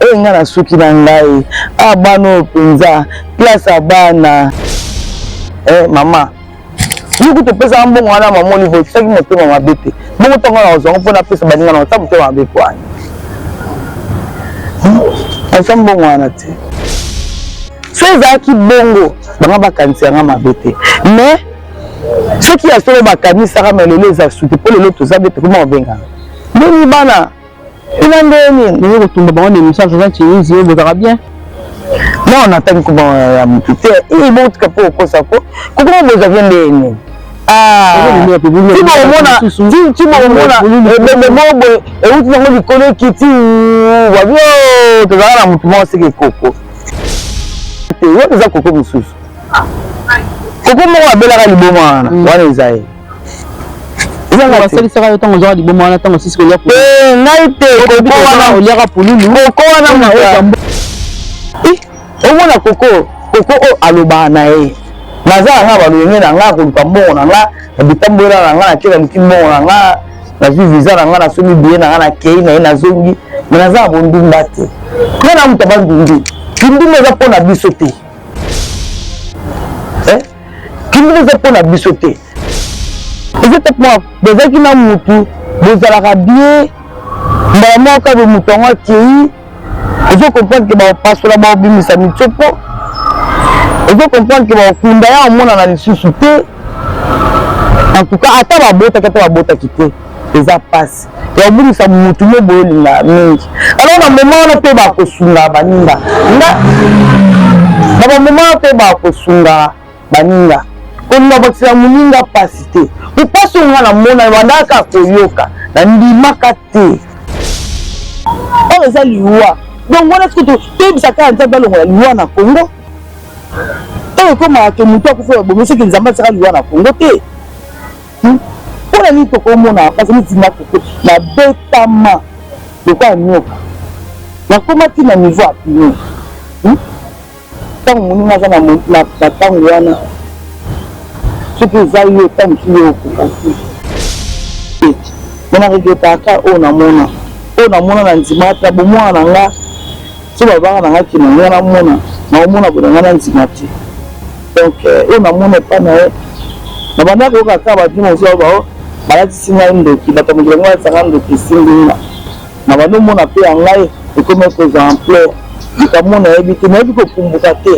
Oyo ngai nasuki na ngai a ah, bana oyo mpenza classe ya bana eh, mama yo kutu opesaka mbongo wana mama olive otisaki motema mabe te bongo ntango na kozwa ngo mpo napesa baninga na otia motema mabe mpo wana aza mbongo wana te so ezalaki bongo bango bakanisi yanga mabe te mais soki ya solo bakanisaka me lelo eza suki mpo lelo toza be tokoma kobengana ndeni bana ina ndenge nini ndenge kotumba bango na émission aza chinese yo bozaka bien non natangi koma ya motu te ee botika mpo okosa ko kokoma bozaki ndenge nini ti bokomona ti bokomona ebembe moko boye euti nango likolo ekiti wabi tozalaka na motu moko seke koko te wana eza koko mosusu koko moko abelaka liboma wana mm. wana eza ye basalisaka yo ntango ozwaka liboma wana ntango osisi kolia eh, ngai te koko wana oliaka pululu koko wana eh, omona koko koko oyo alobaka na ye naza na nga balolenge na nga koluka mbongo na nga na bitambolela na nga nake naluki mbongo na nga nazwi visa na nga nasombi biye na nga nakei na ye nazongi me naza na bondumba te nga na moto abandundu kindumba eza mpo na biso te eh? kindumba eza mpo na biso te eza te mpo bozalaki na mutu bozalaka bien mbala moko kaka moto yango akei ozo comprendre ke bakopasola bakobimisa mitsopo ozo comprendre ke bakokunda ya omonana lisusu te en tout cas ata babotaki ata babotaki te eza mpasi ya kobungisa motu mo boye olinga mingi alors na moma wana mpe bakosunga baninga nga na bamoma wana mpe bakosunga baninga kolinga bakisela moninga mpasi te po mpasi oyo nga namona bandaka koyoka nandimaka te oyo eza liwa donc wana soki toyebisa kaka nzambe alongola liwa na congo ntango ekomaka ke moto akufa babomi soki nzambe asaka liwa na congo te Mpo na nini tokomona mpasi neti nga koko nabetama lokola nyoka nakoma ti na niveau ya pine ntango moninga aza na ntango wana soki eza yo ntango mosusu yo okoka te me na regretaka oyo namona oyo namona na ndima te na bomwana na nga so babanga na nga kina nga namona naomona boye na nga na ndima te donc euh, oyo namona epa na ye na banda koyoka kaka bato mosusu bao balatisi ngai ndoki bato ya mokili yango balatisa ngai ndoki esimbi nga na banda omona mpe ya ngai ekomi kozwa ampleur likambo nayebi te nayebi kopumbuka te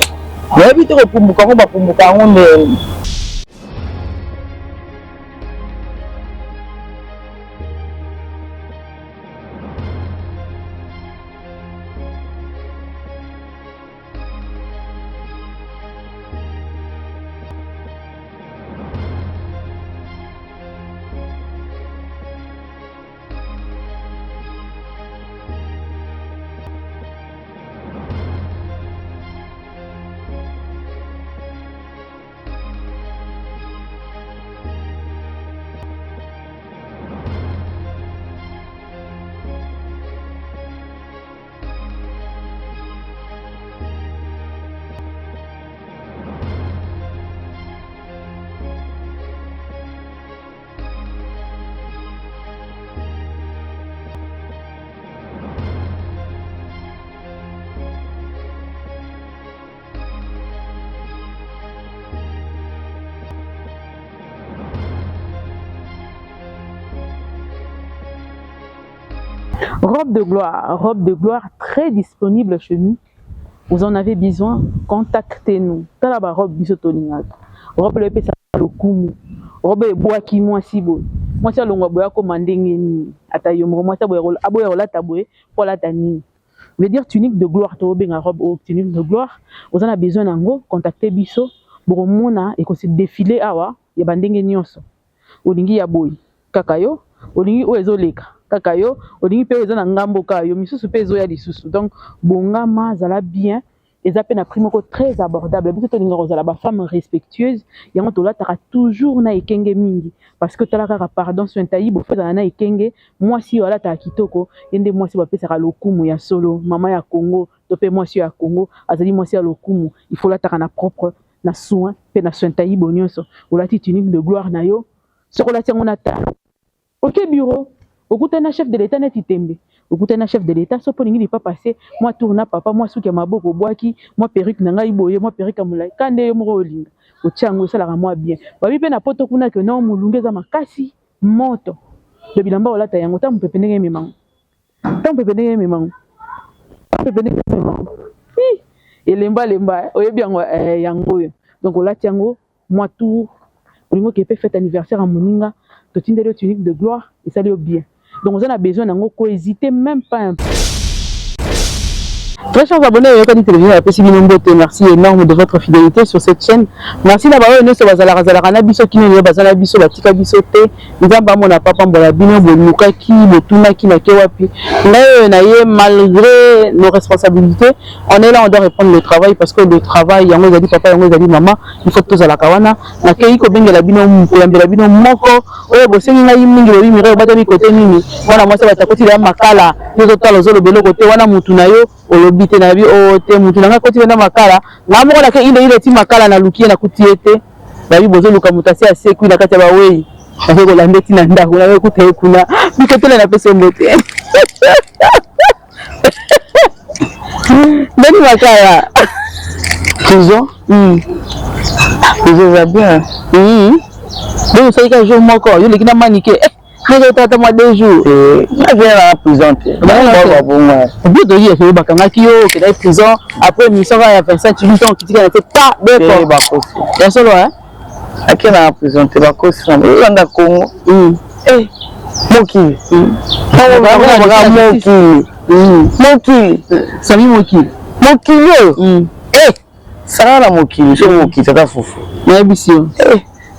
nayebi te kopumbuka yango bapumbuka yango ndenge Robe de gloire, robe de gloire très disponible chez nous. Vous en avez besoin, contactez-nous. Tala ba robe biso tolingaka. Robe le pesa lokumu. Robe ebwaki mwasi boye. Mwasi alongwa boye akoma ndenge nini? Ata yo moko mwasi aboya kolata boye po alata nini? Veut dire tunique de gloire tobenga robe oyo tunique de gloire. Oza na besoin nango, contactez biso. Bokomona eko se défiler awa ya ba ndenge nyonso. Olingi ya boye kaka yo, olingi oyo ezo leka kaka yo, olingi pe oyo eza na ngambo kaka yo, misusu pe ezoya lisusu donc bongama zala bien eza pe na prix moko très abordable. Biso tolingaka kozala ba femmes respectueuses yango tolataka toujours na ekenge mingi parce que tala kaka pardon Suentayibo faut ozala na ekenge, mwasi oyo alataka kitoko ye nde mwasi bapesaka lokumu ya solo, mama ya Congo to pe mwasi oyo ya Congo azali mwasi ya lokumu il faut olataka na propre na soin pe na sointayibo nionso olati tunique de gloire na yo soki olati yango na talon oke bureau okutani na chef de l'etat neti tembe. Okutani na chef de l'Etat, soki olingi lipapa se mwa tour na papa, mwa suki ya maboko obwaki, mwa perruque na ngai boye, mwa perruque ya molayi, ka nde yo moko olinga otia yango esalaka mwa bien. Babi pe na poto kuna que non molunge eza makasi, moto. Donc bilamba olata yango ta mopepe ndenge emema yango. Ta mopepe ndenge emema yango. Ta mopepe ndenge emema yango. Hi! Elemba lemba, oyebi yango eh, yango oyo. Donc olati yango mwa tour, olingi okende pe fete anniversaire ya moninga, totindeli yo tunique de gloire, esali yo bien. Donc oza na besoin nango, ko hésiter même pas un peu. Très chers abonnés, Yoka Télévision, apesi bino mbote, merci énorme de votre fidélité sur cette chaîne. Merci na baoyo nyonso bazalaka zalaka na biso kino lelo baza na biso batika biso te. Nzambe amona papa mbola bino bolukaki botunaki na ke wapi. Ngai oyo na ye malgré nos responsabilités, on est là, on doit reprendre le travail parce que le travail yango ezali papa yango ezali mama, il faut tozalaka wana. Nakei kobengela bino koyambela bino moko oyo bosengi ngai mingi bobi Mireille obatami kote nini mwana mwasi bato akoti ya makala yo ozotala ozoloba eloko te wana mutu na yo olobi te nayebi o te mutu na ngai akoti benda makala ngai moko nake ile ile ti makala naluki ye nakuti ye te babi bozoluka moto asi asekwi na kati ya bawei nake kolanda ti na ndako nake kuta ye kuna bikotela napesi yo mbote ndeni makala prison prison eza bien. Donc osali kaka jour moko yo oleki na manike eh, ndenge otata mwa 2 jours. Nazela na prison te, babongo. Bio toyi efe bakangaki yo okendaki prison après émission kaka ya 25 minutes ntango okitika na te ta beko bakosi ya solo eh? Ake na prison te, bakosi na olanda Congo mokili mokili mokili. Sami mokili. Mokili oyo sala na mokili so mokili tata fufu. Nayebisi yo.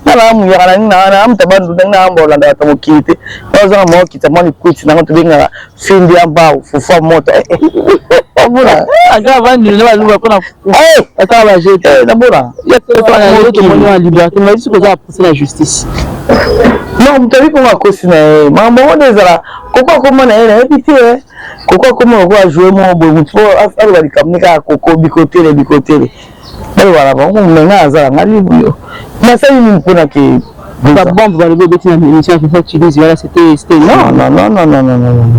Nga na muyaka na nini na mutu bandu ndenge na amba olanda bato mokili te, nazanga mwa okita mwa likwiti nango tobengaka findi ya mbao fufu ya moto. Omona aka bandu na baluba mpona asala bajete. Namona. Tomoni wana liberté mais biso koza procès na justice. Non, moto abi mpongo akosi na ye makambo yango nde ezala koko akoma na ye nayebi te koko akoma lokola ajoue moko boye motu po aloba likambo nde kaka koko bikotele bikotele baloba na bango me ngai azala nga libre yo nasali nini mpona ke ba bombe balobi obeti na émission ya Fifa Chilizi wana c'était non non non non non non non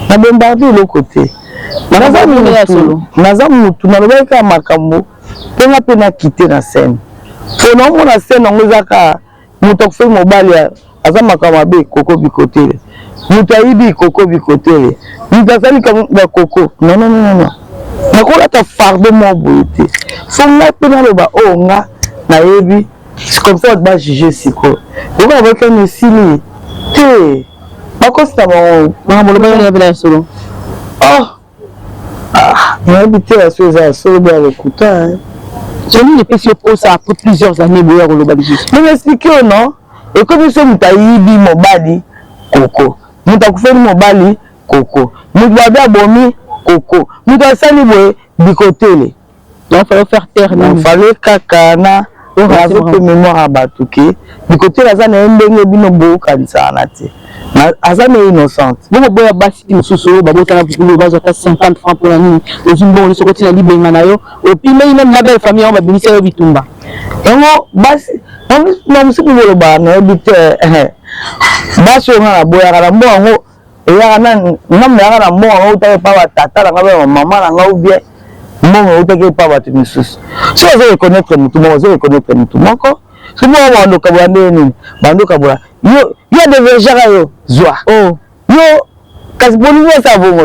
na bombarde eloko te. Naza mutu, naza mutu nalobaki kaka makambo mpo nga mpe nakite na scène mpo naomona scène yango eza kaka moto akufeli mobali aza makambo mabe koko bikotele moto ayibi koko bikotele moto asali bakoko non non non non nakolata fardeau moko boye te fo nga mpe naloba oyo nga nayebi comme ça bato bajuge sikoyo lokola bakani esili te bakosi na bango. Makambo olobaki wana ya solo? Oh ah, nayebi te ya so eza ya solo boya lokuta. Nini epesi yo posa après plusieurs années boya koloba lisusu? Ndenge explique oyo non ekomi so moto ayibi mobali koko, moto akufeli mobali koko, moto babe abomi koko, moto asali boye bikotele. Donc fallait faire taire. Donc fallait kaka na nazo mpe mémoire ya bato ke bikotele aza na ye ndenge bino bokanisaka na te, aza na ye innocente. Bongo boya basi mosusu oyo babotana bukulu bazwa ata 50 francs mpona nini? Ozwi mbongo nyonso okoti na libenga na yo, opimeli meme na belle famille yango babimisi yo bitumba. Yango basi na mosusu bolobaka nayebi te basi oyo nga naboyaka na mbongo yango eyaka na nga meyaka na mbongo yango eutaki epa batata na nga mpe mama na nga ou bien mbongo eutaki epa bato misusu. Soki ozo reconnaître motu moko, ozo reconnaître motu moko, soki moko bando kabola ndenge nini bando kabola yo yo adevergeaka yo zwa yo kasi bolingi osala bongo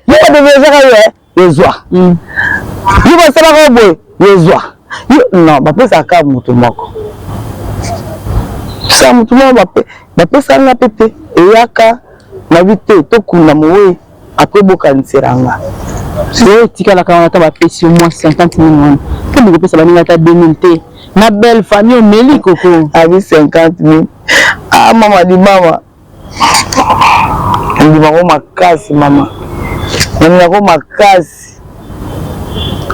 yo adevergeaka yo yo zwa yo basalaka boye yo zwa yo non bapesaka kaka motu moko sa motu moko bapesaka nga mpe te eyaka nabi te tokunda mowe apres bokanisela nga. Oyo etikalaka wana ata bapesi yo mwa 50 mille wana mpo bokopesa baninga ata 2000 te na belle famille omeli koko. Abi 50 mille ah mama di mama ndimako makasi mama nalingako makasi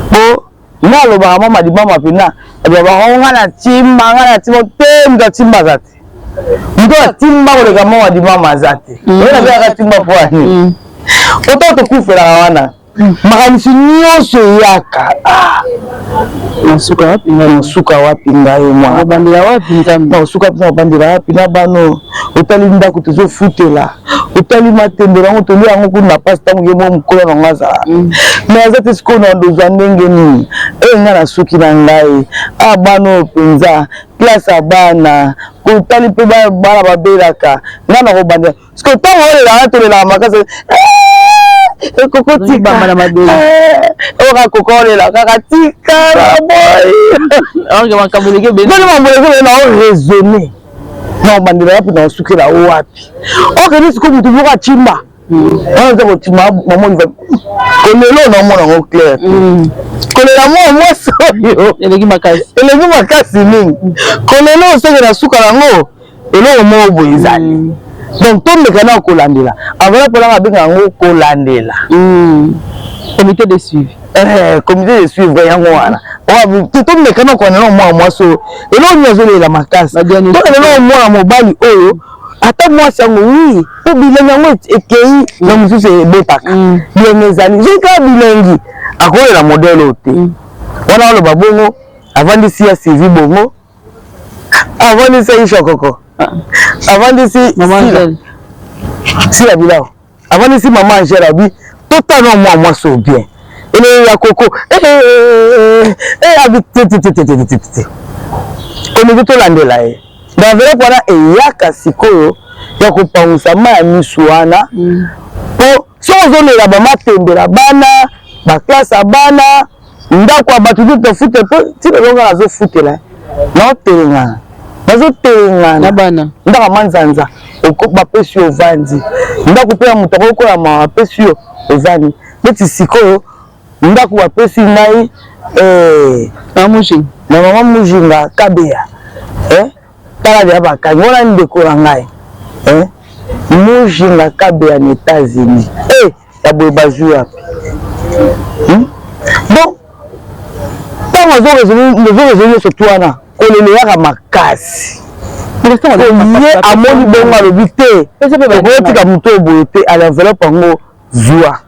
po nga alobaka mama di mama mpena alobaka nga na timba nga na timba te moto atimba aza te moto atimba koleka mama di mama aza te oyo nabengaka timba po ani oto tokufelaka wana. Makanisi nyonso eyaka. Ah! Nasuka wapi ngai? Nasuka wapi ngai mwana? Obandela wapi Nzambe? Nasuka wapi, obandela wapi na bano? Otali ndako tozofutela, otali matembele yango tolia yango kuna na pasi ntango ye moko mokolo nango azala mais aza te. Sikoyo na dozwa ndenge nini? E ngai nasuki na ngai a bana oyo mpenza, classe ya bana, kotali mpe bana babelaka, ngai nakobandela sikoyo. Ntango olelaka, tolelaka makasi, ekoko tika na mabele. Oyo koko olela kaka, tika na boy. Makambo eleki ebele. Mambo eleki ebele, na oraisonner na obandela wapi, na osukela wapi? Okende sikoyo, motu moko acimba wana eza kotima mama Olive. Kolela oyo naomona yango clair te. Kolela mwa mwasi oyo eleki makasi. Eleki makasi mingi. Kolela oyo, soki na suka yango, eloko moko boye ezali. Donc tomeka na kolandela enveloppe wana, babenga yango kolandela. Comité de suivi. Comité de suivre yango wana. Tomeka na kolandela mwana mwasi oyo, eloko nini azolela makasi. Tolandela mwana mobali oyo, ata mwasi yango wi, po bilengi yango ekei na mosusu ebetaka. Bilengi ezali soki kaka bilengi, akolela modèle oyo te. Wana aloba bongo, avandisi ya Sylvie bongo, avandisi Aisha Koko, avandisi Sila Bilao, avandisi mama Angele, abi totala mwa mwasi oyo bien, elelo ya koko abi tetetetetete, komite tolandela ye na enveloppe wana. Eyaka sikoyo ya kopangusa mai ya misu wana, po soki ozolela bamatembela bana, baclasse ya bana, ndako ya bato te tofute, mpo ntina elonga nazofutela, naotelengana, nazotelengana. Na bana. Ndako ya manzanza bapesi yo, ovandi. Ndako mpe ya moto akokoya mawa, apesi yo, ovandi. Neti sikoyo ndako bapesi ngai Mujinga. Na mama Mujinga Kabeya, tala deya bakangi wana ndeko na ngai, Mujinga Kabeya na États-Unis, ya boye bazwi wapi? Donc ntango azoraisonner nyonso tu wana, kolela eyaka makasi. Ye amoni bongo, alobi te, okotika moto oyo boye te. Ala enveloppe yango, zwa.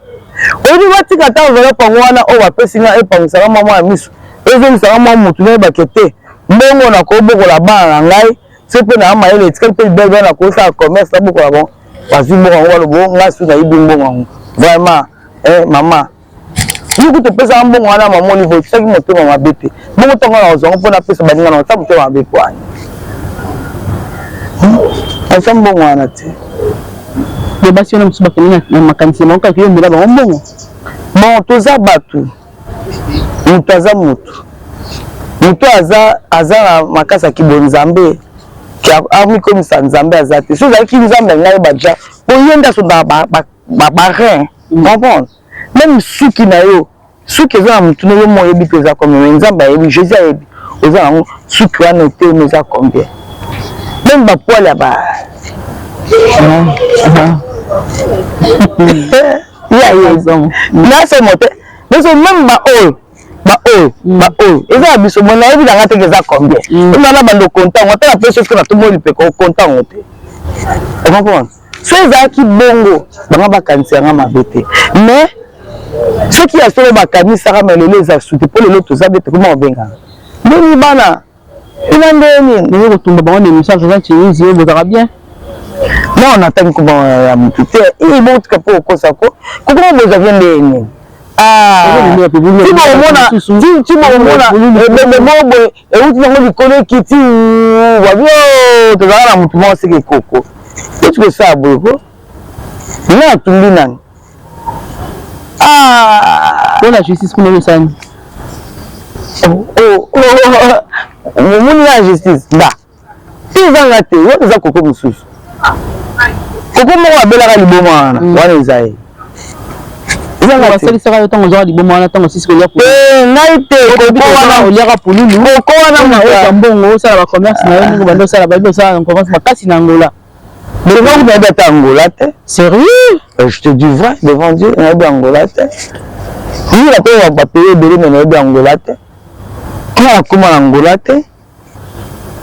Oyebi, batika ata enveloppe yango wana oyo bapesi nga, epangisaka mwa mwa ya miso, ezongisaka mwa motu, nayebake te mbongo nakobokola bana na ngai. So mpe na mayele etikali mpe libele, nakosala commerce, nabokola bango. Bazwi mbongo yango, balobo ngai su nayibi mbongo yango. Vraiment, mama yoku topesaka mbongo wana, mama Olive otisaki motema mabe te. Bongo ntango na kozwa yango mpo napesa baninga na ota motema mabe po wani aza mbongo wana te. Me basi wana mosusu bakende na makanisi na bango kaka yomela bango mbongo. Bon, toza bato, moto aza motu, moto aza na makasi ya kibonzambe, amikomisa nzambe aza te. So ezalaki nzambe ngai baja po ye nde asondaka barein, comprendre? Même suki na yo, suki eza na motu na yo mo, oyebi mpe eza combien, mais nzambe ayebi, Jésus ayebi. Oza yango, suki wana etemi eza combien, même bapoils ya ba ya ye nasomo te. Biso même baoyo baoyo baoyo eza ya biso mo, nayebi nanga teke eza combien. Ena bando kontango, ata napesi soki natomoli mpe kokontango te, ocomprendre? So ezalaki bongo, bango bakanisi yanga mabe te. Mais soki ya solo bakanisaka, me lelo eza su te, mpo lelo toza be, tokoma kobengana ndeni bana ina ndenge nini. Ndenge kotumba bango na émission aza Tunisie, oyo bozalaka bien. Non, natangi komba ya motu te. Botika mpo okosa ko kokoma bozalaki ndenge nini. Ti bokomona ebembe moko boye euti nango likolo, ekiti wabi. Tozalaka na motu moko seke ekoko eti kosala boye ko nga natumbi nani. Mpona justice kuna osani. Omoni na justice nda te, ezanga te. Wana eza koko mosusu, koko moko abelaka liboma wana. Wana eza ye. Basalisaka yo ntango ozwaka liboma wana, ntango osisi kolia? Ngai te, koko wana. Oliaka pululu. Koko wana. Oza mbongo, osala bacommerce na yo ndenge bando osala, bayebi osala na commerce makasi na Angola. Nga kutu nayebi ata Angola te. Sérieux? Je te dis vrai devant Dieu, nayebi Angola te. Yila mpe bapays ebele, me nayebi Angola te. Nga nakóma na Angola te.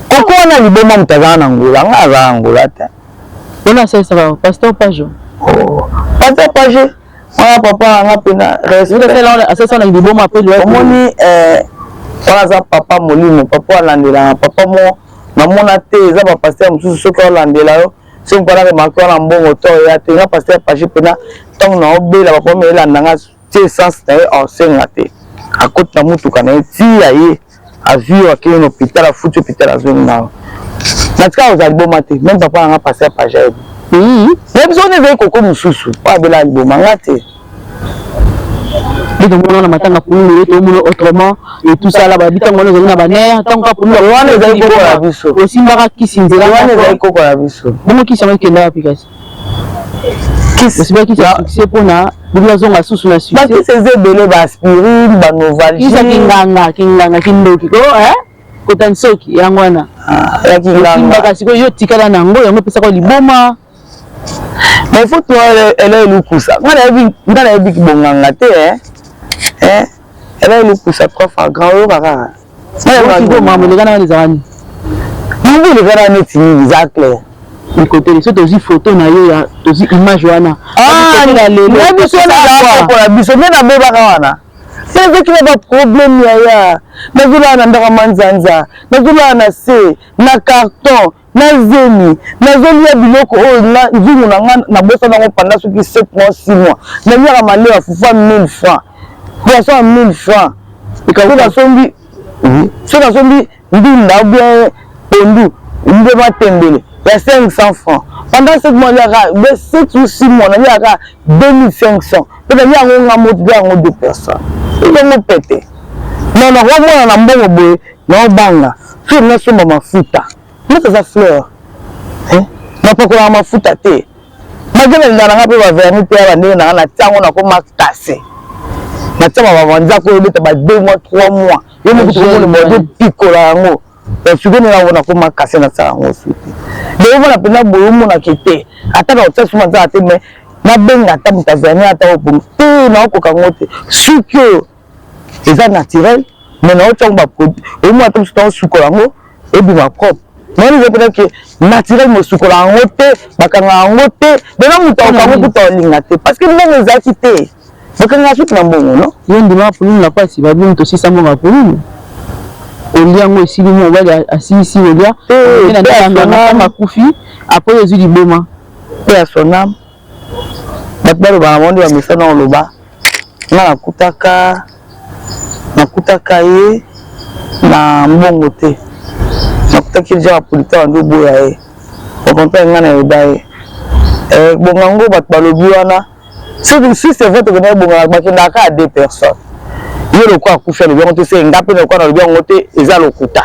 Koko wana liboma, moto azala na Angola, nga azala na Angola te. Mpona asalisaka pasteur Pajo. Pasteur Page. Wana papa na nga mpena respect liboma mpe. Omoni, wana aza papa molimo, papa alandelaka, papa mo namona te. Eza bapasteur mosusu, soki aolandela yo, soki mpona remarque wana, mbongo to oya te. Nga pasteur Page mpena, ntango naobela, papa me elanda nga ti essence na ye aosenga te, akoti na mutuka na ye ti ya ye, azwi yo, akei na hôpital, afuti hôpital, azongi nao. Natika kozala liboma te. Même papa nanga pasteur Page ayebi. Nayebi soki ezali koko mosusu oyo abelaka liboma, nga te. Nde tomona na matanga pululu ye, tomona autrement et tout ça là. Babi ntango wana ezali na banerfs, ntango kaka pululu. Wana ezali koko na biso. Osimbaka kisi nzela. Wana ezali koko na biso. Bongo kisi yango ekenda wapi kasi? Osimbaki kisi ya succès mpona bili azonga susu na succès. Bakisi eza ebele, baaspirine, banovalgine. Kisi kinganga, kinganga, kindoki ko kota nsoki yango wana. Ya kinganga. Osimbaka sikoyo, yo tikala na yango, yango epesaka liboma. Mais faut toi ela elukusa, nga nayebi, nga nayebi kibonganga te. Ela elukusa trois fois grand, oyoka kaka. Makambo elekana wana ezala nini? Mambo elekana neti nini? Eza clair. Ekoteli so tozwi photo na yo ya, tozwi image wana. Na biso wana, biso nde nabebaka wana, ezaki na baproblème yaya. Nazolala na ndako ya manzanza, nazolala na se na carton, na zemi, nazolia biloko oyo nzungu na nga nabosana yango pendant soki 7 mois, 6 mois. Naliaka malewa, fufu ya 1000 francs, poisson ya 1000 francs. So nasombi, so nasombi ndunda ou bien pondu nde matembele ya 500 francs, pendant 7 mois naliaka 7 ou 6 mois, naliaka 2500. Mpe nalia yango nga moto, lia yango deux personnes, ezango pete. Mais nakomona na mbongo boye, naobanga soki nasomba mafuta neti eza fleur, napakolaka mafuta te. Make nalinga nanga mpe bavernis te ya bandenge nanga, natia yango, nakoma kase, natia babanzako oyo ebeta ba 2 mois, 3 mois, yo moko tokomona bode pikola yango. Sikoyo nango nakoma kase, nasala yango suki donc omona mpenza boye, omonake te. Ata na kotia suma nzala te, mais nabenga ata moto avernis ata obongi te, naokoka yango te. Suki oyo eza naturel, mais naotia yango baproduit, omona ata mosusu naosukola yango, ebima propre. Mais eza mpena ke naturel, mosukola yango te, bakanga yango te. Dona moto akoka yango kuta olinga te, parce que mbongo ezalaki te. Bakanga suki na mbongo no. Yo ndima pululu na pasi, babi moto osisa mbongo ya pululu, olia yango, esili, mobali asilisi olia na akufi, après ozwi liboma. Mpe ya sonam, bato balobaka bango nde bamesana oloba. Nga nakutaka ye na mbongo te, nakutaki deja bapolita bandi oboya ye, okomprendre? Nga nayeba ye bongango. Bato balobi wana, si c'est vrai, tokendaki bongaka, bakendaka kaka deux personnes. Ye lokola akufi, alobi yango te. Se nga mpe lokola nalobi yango te, eza lokuta.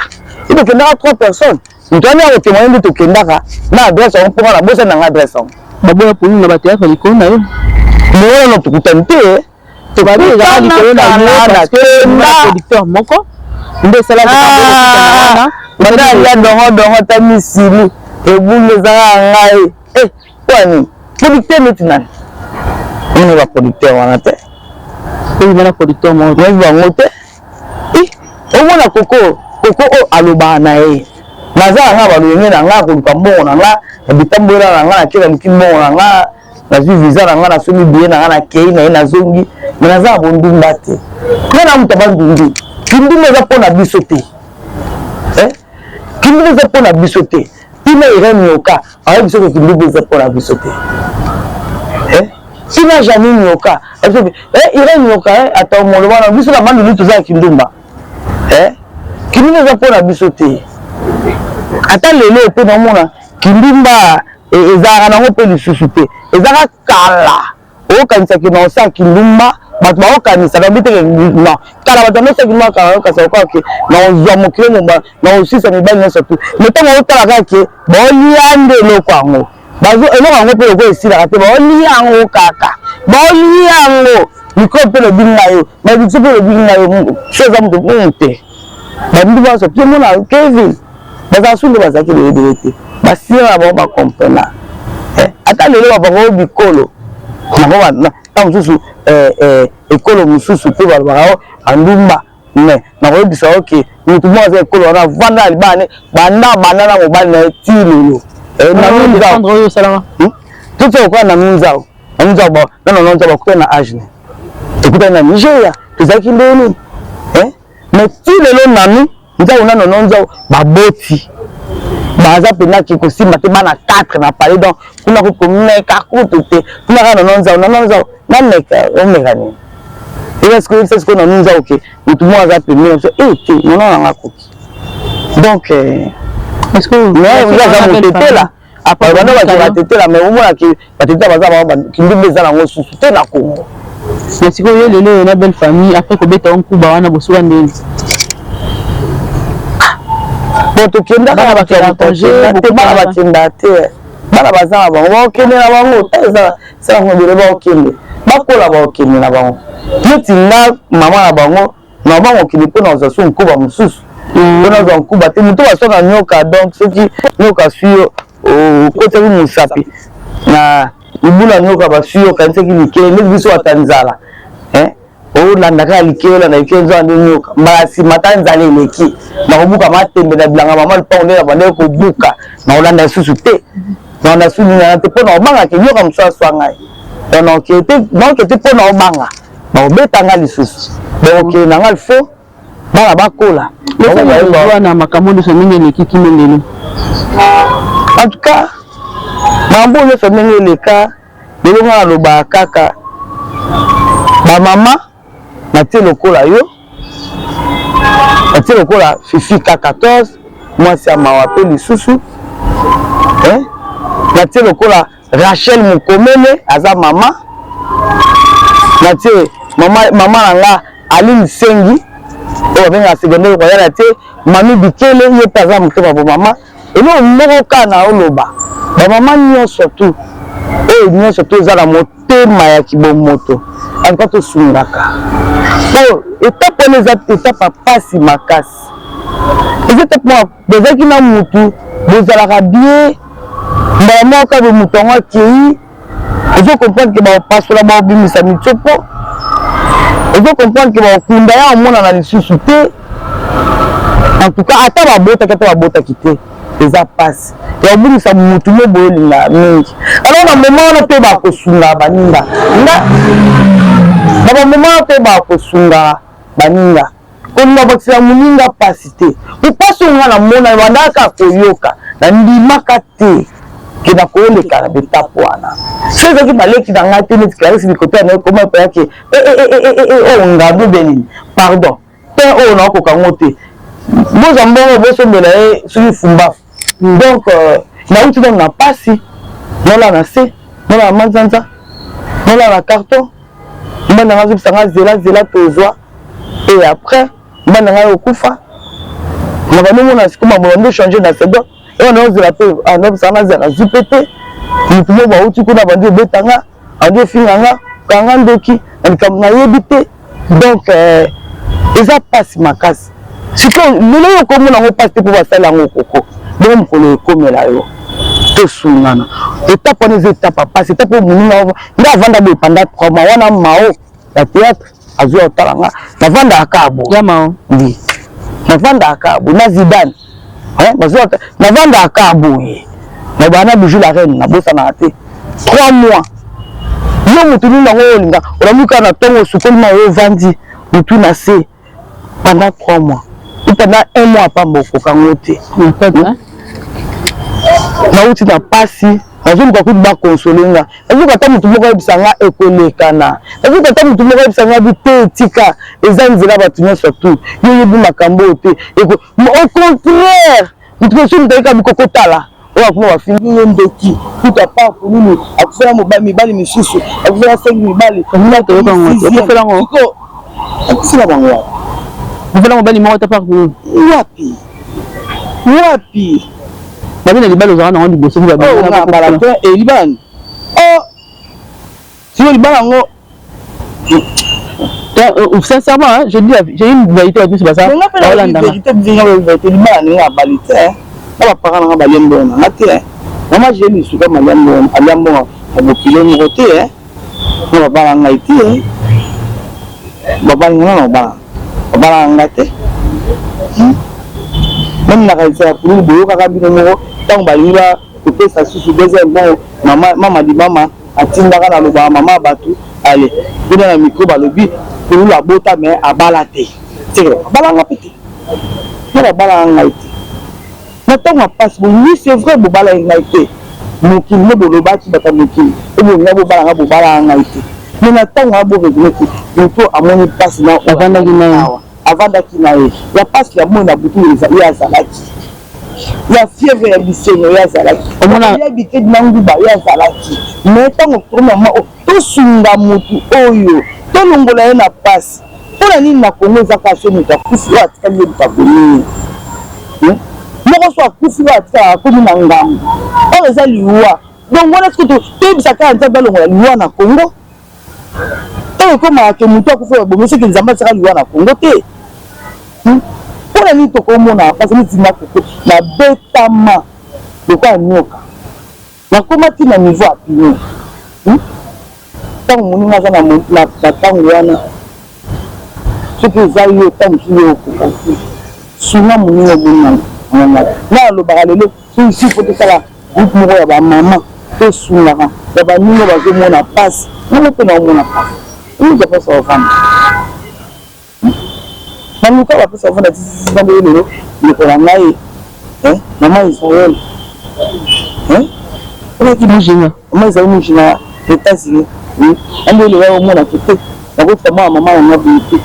E tokendaka trois personnes, moto wana ya kotémoigne nde tokendaka na adresse yango, mponga nabosani nanga adresse yango. Baboya pululu na bathéâtre likolo na yo. Bongo wana tokutani te. Babi ezalaka likolo na yo parce que producteur moko nde esalaka. Banda alia dongo dongo, ta misili ebungi, ezalaka ngai po nini? Producteur neti nani? Omoni baproducteur wana te. Oyeba na producteur moko. Nayebi bango te. Omona koko, koko oyo alobaka na ye, naza na nga balolenge na nga koluka mbongo na nga na bitambolela na nga, nake naluki mbongo na nga, nazwi visa na nga, nasombi billet na nga, nakei na ye, nazongi. Me naza na bondumba te. Nga na moto abandundu, kindumba eza mpo na biso te. Kindumba eza mpo na biso te. Tina Irene Nyoka ayebi soki kindumba eza mpo na biso te. Tina Janine Nyoka, Irene Nyoka, ata moloba na biso na bandundu, toza ya kindumba. Kindumba eza mpo na biso te. Ata lelo mpe naomona kindumba ezalaka nango mpe lisusu te, ezalaka kala. Okokanisaki na osala kindumba, bato bakokanisa babi te. Non, kala bato bandosala kindumba kala, bakokanisa lokola ke na ozwa mokili mobimba, na osisa mibali nyonso tu. Mais ntango otala kaka ke baolia nde eloko yango, eloko yango mpe lokola esilaka te, baolia yango kaka, baolia yango mikrobe mpe lobi ngai yo, malediktion mpe lobi ngai yo. So eza moto mungu te, bandumba nyonso mpe mona Kevin bazala su nde bazalaki ebele ebele te, basila na bango, bacomprena. Ata lelo babango bikolo nango, ntango mosusu ekolo mosusu mpe balobaka andumba. Mais nakoyebisa yo ke motu moko aza ekolo wana, avanda na libala ne banda banda na mobali na ye ti lelo. Totia lokola na minzao. Na Nono Nzau bakutani na age nini? Tokutani na Nigeria, tozalaki ndenge nini? Mais ti lelo Nanu Nzau na Nono Nzau baboti baza mpenza ke kosimba te, bana 4 na palais. Donc kuna komeka kutu te, kuna kaka Nono Nzau, Nono Nzau nameka, omeka nini? Eza sikoyo, yebisa sikoyo Nanu Nzau ke motu moko aza pembeni na biso e te, Nono nanga akoki. Donc aza motetela, banda bato batetela, mais omonaki batetela baza bango kindumba eza nango susu te na Congo. Mais sikoyo yo lelo oyo na belle famille, après kobeta yo nkuba wana, bosuka ndeni? Bon, tokendaka te, bana bakenda te, bana baza na bango, bakokende na bango te, eza salango ebele, bakokende, bakola, bakokende na bango. Neti nga mama na bango, na bango okende mpo nazwa so nkuba mosusu, mpo nazwa nkuba te, moto baswaka nyoka. Donc soki nyoka aswi yo, okotaki mosapi na libula, nyoka baswi yo, okanisaki likele. Neti biso ata nzala, olanda kaka likele, olanda likele, nzoka nde nyoka. Mbala nsima ata nzala eleki, nakobuka matembe na bilanga, mama lupango nde na bandeki kobuka, nakolanda lisusu te, nakolanda lisusu ningana te, mpo na obangaka nyoka mosusu aswa ngai. Donc naoke te mpo na obanga bakobeta ngai lisusu, bakokende na ngai. Fo bana bakola. Wana makambo nyonso ndenge eleki kino lelo? En tout cas, makambo nyonso ndenge eleka lelo, ngai nalobaka kaka bamama natie lokola yo, natie lokola Fifi K14, mwasi ya mawa mpe lisusu, natie lokola Rachel Mokomele, aza mama, natie mama, mama na nga Aline Sengi oyo babengaka Secondaire Royal, atie Mami Bikele, ye mpe aza motema bo mama. Eloko moko kaka na oloba, bamama nyonso tu oyo nyonso tu eza na motema ya kibomoto, antuka tosungaka, po etape wana eza etape ya pasi makasi. Eza etape moko bozalaki na mutu, bozalaka bien, mbala moko kaka moto yango akei, ozo comprendre ke bakopasola, bakobimisa mitsopo, ozo comprendre ke bakokunda ya omonana lisusu te. En tout cas, ata babotaki, ata babotaki te, eza mpasi ya kobungisa mutu mo boye olingaka mingi. Alors na moment wana mpe bakosunga baninga nga, na bamoment wana mpe bakosunga baninga, kolinga bakisela moninga mpasi te. Mpasi oyo nga namona, bandaka koyoka, nandimaka te ke nakoleka na betape wana. So ezalaki baleki na ngai te, neti Clarisse Bikoto ya ekoma epeyaki oyo ngadu be nini, pardon te, oyo nakoka yango te, bozwa mbongo bosombela ye soki fumbafu. Donc nauti nano na pasi, nala na se, nala na manzanza, nala na carton. Mobali na ngai azobisa ngai zela zela, tozwa. Et après mobali na ngai okufa, na bandomona sikoyo mambo bando change na seconde oyo naozela mpe nobisa nga nazela, nazwi mpe te. Motu moko bauti kuna, bandi obeta nga, andi ofinga nga, kanga ndoki na likambo nayebi te. Donc eza mpasi makasi. Sikoyo lelo oyo okomona yango mpasi te, mpo basali yango koko bongo, mokolo ekomela yo. Tosungana, etape wana eza etape ya mpasi, etape oyo moninga nga avanda boye pendant 3 mois wana, mao ya théâtre azwi otala nga, navandaka kaka boye, ndi navandaka kaka boye na Zidane, navandaka kaka boye na bana Bijou la Reine, nabosanaka te. 3 mois, yo motu nini yango oyo olinga, olamuki kaka na ntongo, osukoli ma oyo, ovandi motu na se pendant 3 mois ou pendant un mois, pamba okokango te. Nauti na pasi, nazoluka kutu baconsoler nga, nazoka ata motu moko ayebisa nga ekolekana, nazoka ata motu moko ayebisa nga bi te, etika, eza nzela bato nyonso tu, yo oyebi makambo oyo te. Au contraire, motu mosusu, moto ayeka bikoko, tala oyo akoma, bafingi ye ndoki kutu, apart nini, akufela mobali, mibali misusu, akufela 5 mibali. Akufela bango wapi? Akufela mobali moko te part nini? Wapi, wapi? Babi na libala ozalaka nango liboso? Bala te, libala o siko libala yango. Sincèrement, hein, je dis, j'ai une vérité à tous baza. Vérité, vérité, libala ndenge abali te, na baparent nanga balia mbongo nanga te. Mama je lisuka malia mbongo, alia mbongo ya bokilo moko te, na babala ngai te, babali nga na babala, babala nga te. Même na kanisa ya pululu, boyokaka bino moko ntango balingi kopesa susu deuxième mbongo, mama limama. Atindaka nalobaka mama ya bato ale kuna na micro balobi Pululu abota mais abala te. Seke abalanga mpe te, nga babalaka ngai te na ntango ya mpasi. Bon, oui, c'est vrai, bobalaki ngai te. Mokili nde bolobaki, bato ya mokili oyo bolinga bobala nga, bobalaka ngai te. Mais na ntango wana boraisonner te, moto amoni mpasi na avandaki na ye. Awa avandaki na ye ya mpasi ya moi na butu, ye azalaki ya fièvre, ya bisengo, ye azalaki. Omona ya bikedi na nguba, ye azalaki. Mais ntango premièrement tosunga motu oyo, tolongola ye na mpasi. Mpona nini na Kongo eza kaka so moto akufi, oyo atikali ye moto abomi ye moko, so akufi, oyo atikala akomi na ngambo oyo eza liwa? Donc wana siko toyebisa kaka Nzambe alongola liwa na Kongo. Ntango ekomaka ke motu akufi, oyo abomi, soki Nzambe atiaka liwa na Kongo te, mpona nini tokomona mpasi? Neti na koko nabetama lokola nyoka, nakóma ti na niveau ya pino. Ntango moninga aza na ntango wana, soki eza yo, ntango mosusu yo okoka te sunga moninga. Omoni na nga alobaka lelo isi po tosala groupe moko ya bamama, tosungaka ya baninga bazomona mpasi. Nanga mpe naomona mpasi, oyoka mpasi ovanda, naluka bapesa ovanda titi. Nde lelo ndeko na ngai, mama Israel olaki Mujinga. Mama Israel Mujinga, États-Unis, ande lelo omonaki te. Nakotika mwana mama nanga boye te.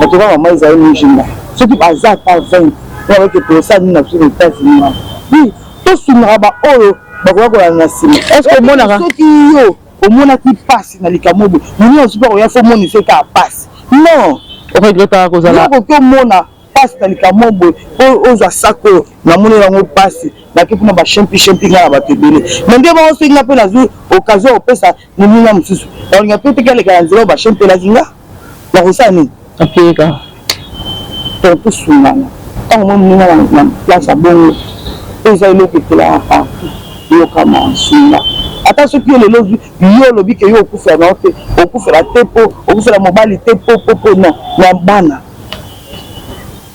Bato kaka mama Israel Mujinga, soki baza ata 20, oyo babeke tosala nini na biso na États-Unis wana? Oui, tosungaka baoyo bakoka kolanda na nsima. Est ce que omonaka Soki yo omonaki mpasi na likambo boye, moninga mosusu mpe akoya fo omonisa kaka mpasi? Non. Oregretaka kozala Okoki omona mpasi na likambo boye po ozwa sac oyo, namoni yango mpasi, nake mpona bashempi shempi ngai na bato ebele. Mais nde bango, soki nga mpe nazwi occasion ya kopesa moninga mosusu, nakolinga mpe teki aleka na nzela oyo bashempelaki nga, nakosala nini? Akeyeka. Donc tosungana. Ntango moi moninga na place ya bongo, eza eloko etelaka partout, yokama sunga. Ata soki yo lelo ozwi, yo olobi ke yo okufela na yo te, okufela te mpo okufela mobali te, po po po non, na bana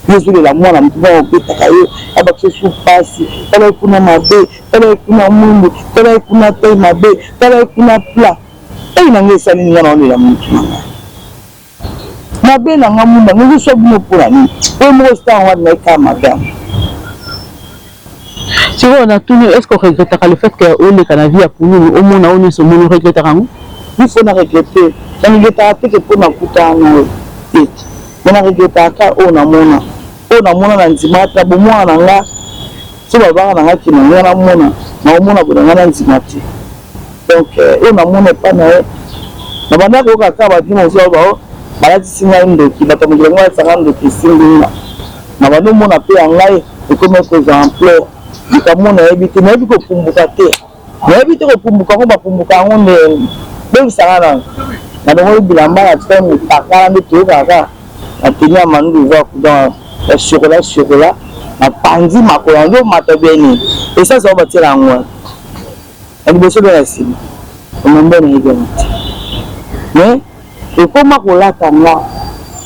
yo ozolela mwana motu moko obetaka yo, abakisa su pasi. Tala ye kuna mabe, tala ye kuna mwindu, tala ye kuna tai mabe, tala ye kuna plat. Ei, na ngai esali nga na olela motu na ngai mabe na nga, mwinda ngo ezoswa bino mpona nini? Oyo moko star wana ngai kaka mabe yango. Sikoyo natuni, est ce que oregretaka le fait que oleka na vie ya Pululu, omona oyo nyonso omoni? Oregretaka yango? Il faut na regretter? Na regretaka te ke mpo nakutana na yo te, mais na regretaka oyo namona, oyo namona na ndima ata bomwana na nga. So babaka na nga kina nga namona, naomona boye na nga na ndima te. Donc oyo namona epai na ye, na banda koyoka kaka bato mosusu bao balatisi ngai ndoki, bato ya mokili yango balatisanga ndoki, esimbi nga na banda omona mpe ya ngai ekomi kozwa ampleur. Likambo nayebi te, nayebi kopumbuka te, nayebi te kopumbuka yango, bapumbuka yango nde boyebisanga nano. Nalongoli bilamba na tika motakala, nde toyokaka kaka na teni ya Manu Luvaku, donc ya chocolat chocolat, napanzi makolo yango, mata bien essence yango batiela yango wana na liboso mpe na nsima. Omambo nayebi yango te, mais ekoma kolata nga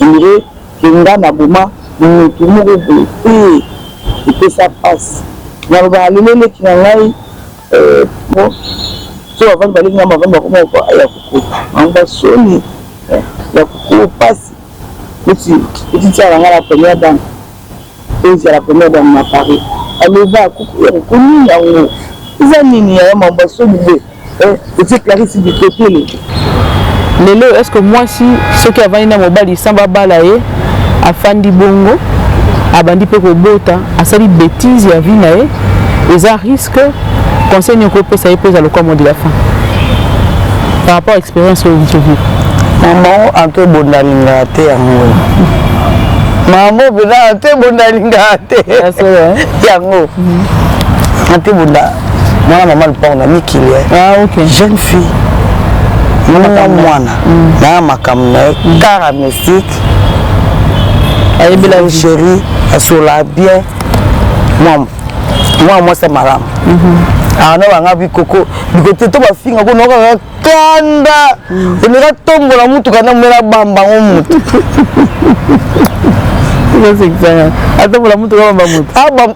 ondire ke nga na boma motu moko boye te. Epesa mpasi. Nalobaka lelo eleki na ngai po so bavandi, baleki nga bavandi, bakoma ya koko bango, basoni ya koko mpasi. Neti petite sœur na nga, la première dame, eza la première dame na Paris, aloba koko ya koko nini yango eza nini yaya mambo basoni boye, etie Clarisse Bikotele. Lelo, est ce que mwasi soki avandi na mobali sans babala ye, afandi bongo, abandi mpe kobota, asali bétise ya vie na ye, eza risque? Conseil nini okopesa ye mpo eza lokwa mot de la fin par rapport à expérience oyo outi ovivre? Mama, anto ebonda alingaka te yango. Mama mpenza, anto ebonda alingaka te yango. Anto ebonda mwana mama lupango na mikili. Ah, ok. Jeune fille, mwana mwana naa makambo na ye kara mystique. Ayebela. Chéri asola bien, mwa mwasi ya malamu. Ana banga bikoko bikote to bafinga ko nokaka kanda, olinga tombola mutuka na mela bambango mutu. Atombola mutuka, bamba mutu.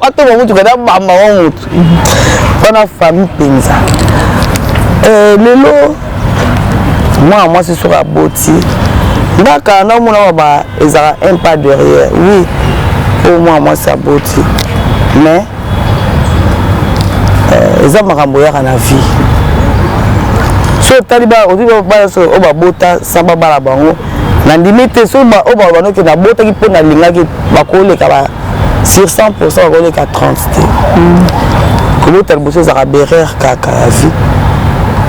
Atombola mutuka na bambango mutu wana. Famille mpenza. Lelo mwana mwasi soki aboti, ngaka naomona ba ezalaka un pas derrière. Oui, oyo mwana mwasi aboti, mais eza makambo oyaka na vie. So otali bana oyo babota sa babala bango, nandimi te. So oyo baloba noke nabotaki mpo nalingaki, bakoleka ba sur 100, bakoleka 30 te. Kobota liboso ezalaka berere kaka ya vie.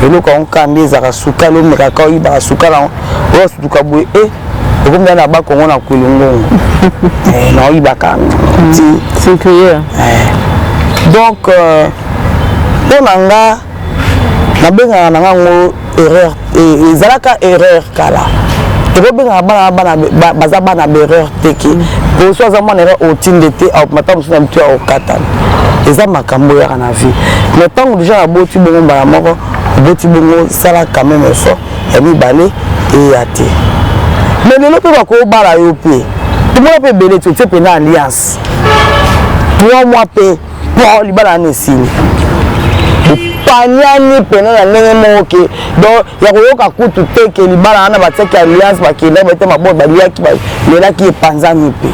Eloko yango kaka nde ezalaka sukali, omekaka, oyibaka sukali yango, oyo asutuka boye e okomi na bakongo na kwilungongo na oyibaka ti. C'est clair. Donc mpo na nga, nabengaka na nga yango erreur. Ezalaka erreur kala. Tokobengaka bana bana baza bana berreur te, ke poso aza mwana erreur, otinde te mata mosusu na mitu ya okatana. Eza makambo oyaka na vie. Mais ntango déjà naboti bongo, mbala moko oboti bongo, sala quand même effort ya mibale eya te. Mais lelo mpe bakobala yo mpe, tomona mpe ebele ti otie mpena alliance 3 mois mpe po libala wana esili, bopaniani mpena na ndenge moko ke donc ya koyoka kutu te ke libala wana batiaki alliance, bakendaki, baite maboko, baliaki, balelaki, epanzani. Mpe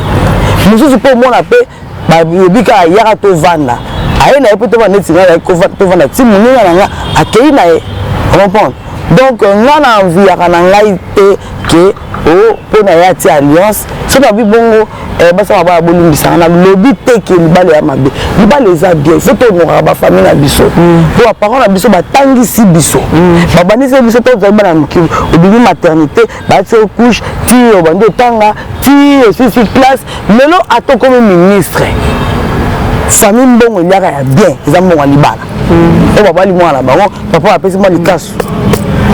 mosusu mpe omona mpe bayebi kaka yaka tovanda, aye na ye mpe tovanda neti ngai tovanda ti moninga na nga akei na ye, comprendre. Donc nga na enviaka na ngai te ke o mpo na ye atia alliance. Soki nabi bongo, basala baya bolimbisanga, nalobi te ke libala ya mabe. Libala eza bien. Faut tohonoraka bafamille na biso, po baparent na biso batangisi biso, babandisi biso. To ozali bana mokili, obimi maternité, baati yo couche, ti obandi otanga, ti osisi classe, lelo ata okomi ministre, famille mbongo eliaka ya bien eza mbongo ya libala oyo babali mwana na bango. Papa apesi mwa likasu,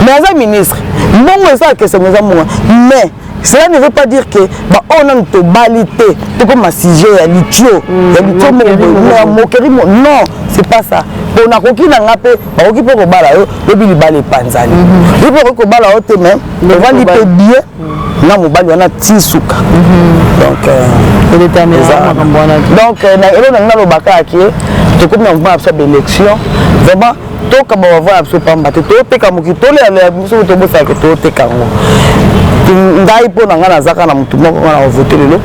mais aza ministre, mbongo eza akesemo, eza mbongo. Mais cela ne veut pas dire que baoyo nanu tobali te tokoma sujet ya litio, ya litio moko ya moquerie. Non, c'est pas ça. Po nakoki na nga mpe, bakoki mpe kobala yo, lobi libala epanzani. Yo mpe okoki kobala yo te, mais ovandi mpe bien na mobali wana ti suka. Donc donc eloko na nga nalobaka yake, tokomi na mouvement na biso ya baélection. Vraiment, tokamba bavoix na biso pamba te. Toteka mokili, tolela biso, tobosalaka, toteka yango. Ngai mpo na ngai, nazaka na motu moko nga na kovote lelo,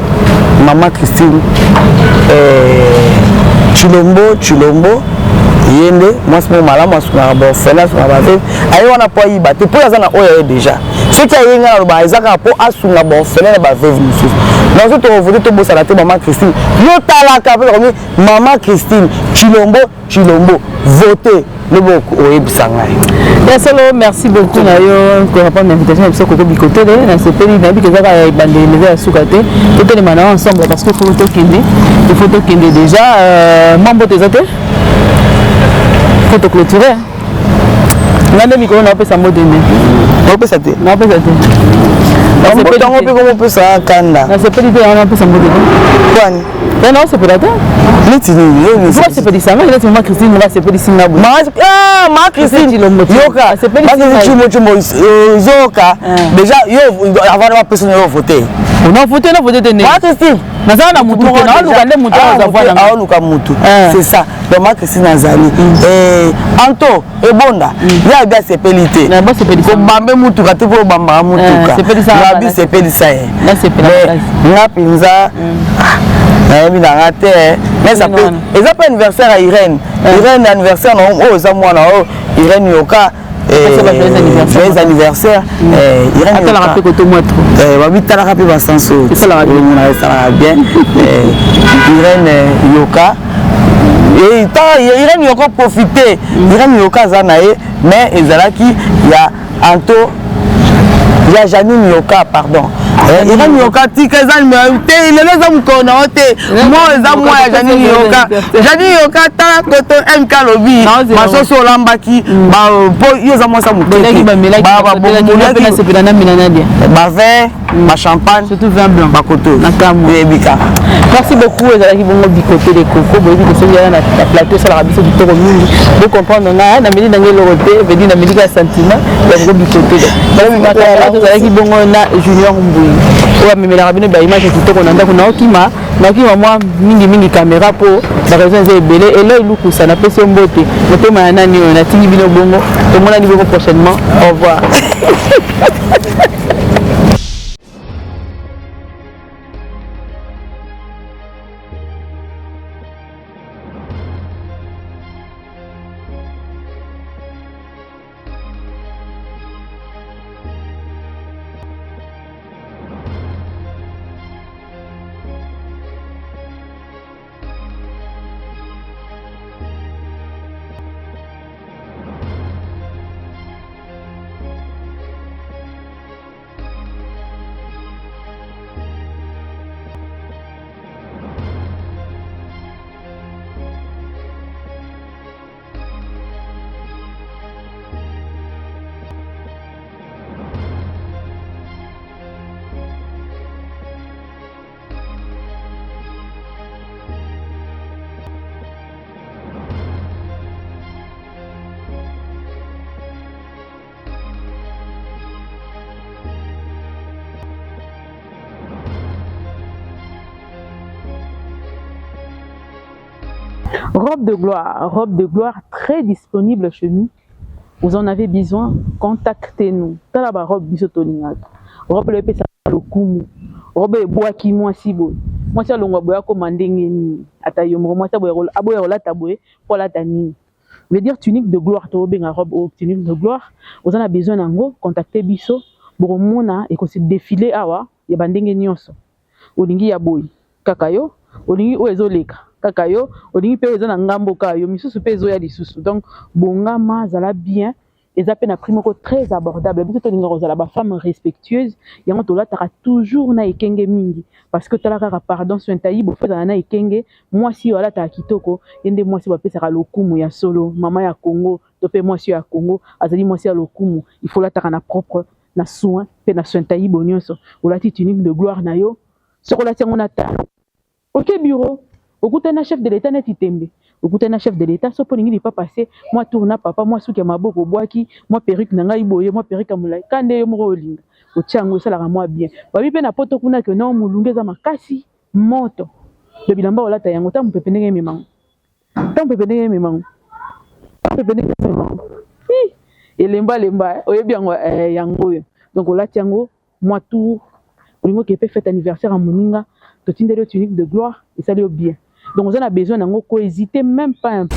mama Christine Chilombo. Chilombo ye nde mwasi moko malamu, asungaka baorphelin, asungaka baveuve. Aye wana mpo ayiba te, mpo aza na oyo aye déjà. Soki aye, ngai naloba eza kaka mpo asunga baorphelin na baveuve mosusu. Nazo tokovote, tobosana te mama Christine. Yo talaka mpe nakomi mama Christine Chilombo. Chilombo, vote lobo oyebisa ngai. Ya solo, merci beaucoup na yo korépondre na invitation na biso. Koko Bikotele, nasepeli. Nayebi ke eza kaka ya ebandeli, eza ya suka te. Totelema na yo ensemble, parce que faut tokende, il faut tokende déjà. Mwa mbote eza te, faut toclôturer. Nga nde mikolo naopesa mbote nde. Naopesa te. Naopesa te. Mbote yango mpe komopesa kanda. Nasepeli te, yango naopesa mbote te. Kwani? Ye naosepela te. Neti nini? Basepelisa ngai neti mama Christine nga asepelisi nga boye. Ma Christine, yoka, Chilombo, zoka déjà yo avant bapesa yo vote. Navote, navote te. Ma Christine. Nazala na mutu te, naoluka nde mutu aza voix na. Aoluka mutu, c'est ça. Donc ma Christine azali anto ebonda, ye abi asepeli te kobambe mutuka te, mpo obambaka mutuka, abi sepelisa ye. Nga mpenza nayebi na nga te, mais eza mpe anniversaire ya Irene. Irene, anniversaire na oyo eza mwana oyo Irene Yoka, joyeux anniversaire Irene. Babitalaka mpe basanso esalaka bien. Irene Yoka, Irene Yoka profite. Irene Yoka aza na ye, mais ezalaki ya anto ya Janine Yoka, pardon. Irene Yoka, tika, eza te lelo, eza mokolo na yo te. Mo eza mwa ya Janine Yoka. Janine Yoka, tala koto MK alobi masoso olambaki po yo oza mwasa moke, bavin, bachampagne, surtout vin blanc. Bakoto oyebi kaka. Merci beaucoup. Ezalaki bongo Bikote de Koko. Boyebi ke soki yaya na plateau, esalaka biso kitoko mingi. Bocomprendre ngai, nameli nange eloko te, vedi nameli kaka sentiment ya koko Bikote. Tozalaki bongo na Junior Mbui. Oyo amemelaka bino ba image ya kitoko na ndako. Naokima naokima mwa mingi mingi camera mpo ba raison eza ebele. Eloi Lukusa, napesi yo mbote. Motema ya nani oyo natindi bino bongo. Tomonani bongo prochainement. Au revoir. Robe de gloire, robe de gloire très disponible chez nous. Vous en avez besoin, contactez-nous. Tala ba robe biso tolingaka. Robe epesa lokumu. Robe ebwaki mwasi boye. Mwasi alongwa boye akoma ndenge nini? Ata yo moko mwasi aboya kolata boye po alata nini? Veut dire tunique de gloire, tobenga robe oyo tunique de gloire. Oza na besoin nango, contactez biso. Bokomona ekosi défiler awa ya bandenge nyonso. Olingi ya boye kaka yo, olingi oyo ezoleka kaka yo, olingi mpe oyo eza na ngambo kaka yo, misusu mpe ezoya lisusu. Donc bongama, zala bien. Eza mpe na prix moko très abordable. Biso tolinga kozala ba femme respectueuse, yango tolataka toujours na ekenge mingi, parce que tala kaka, pardon, sointayi bofo ezala na ekenge. Mwasi oyo alataka kitoko, ye nde mwasi bapesaka lokumu ya solo. Mama ya Congo to mpe mwasi oyo ya Congo azali mwasi ya lokumu. Il faut lataka na propre, na soin mpe na sointayibo nyonso. Olati tunique de gloire na yo, soki olati yango na talon, oke bureau, okutani na chef de l'État neti tembe, okutani na chef de l'État. So mpo olingi lipapa se mwa tour na papa, mwa suki ya maboko obwaki, mwa perruque na ngai boye, mwa perruque ya molai ka nde yo moko olinga otia yango, esalaka mwa bien. Babi mpe na poto kuna ke non, molunge eza makasi, moto do bilamba olata yango ta mopepe ndenge ememango, ta mopepe ndenge ememango, ta mopepe ndenge ememango, elemba lemba, oyebi yango yango oyo. Donc olati yango mwa tour, olingi okee mpe fête anniversaire ya moninga, totindeli yo tunique de gloire, esali yo bien. Donc oza na besoin nango, kohésiter même pas un peu.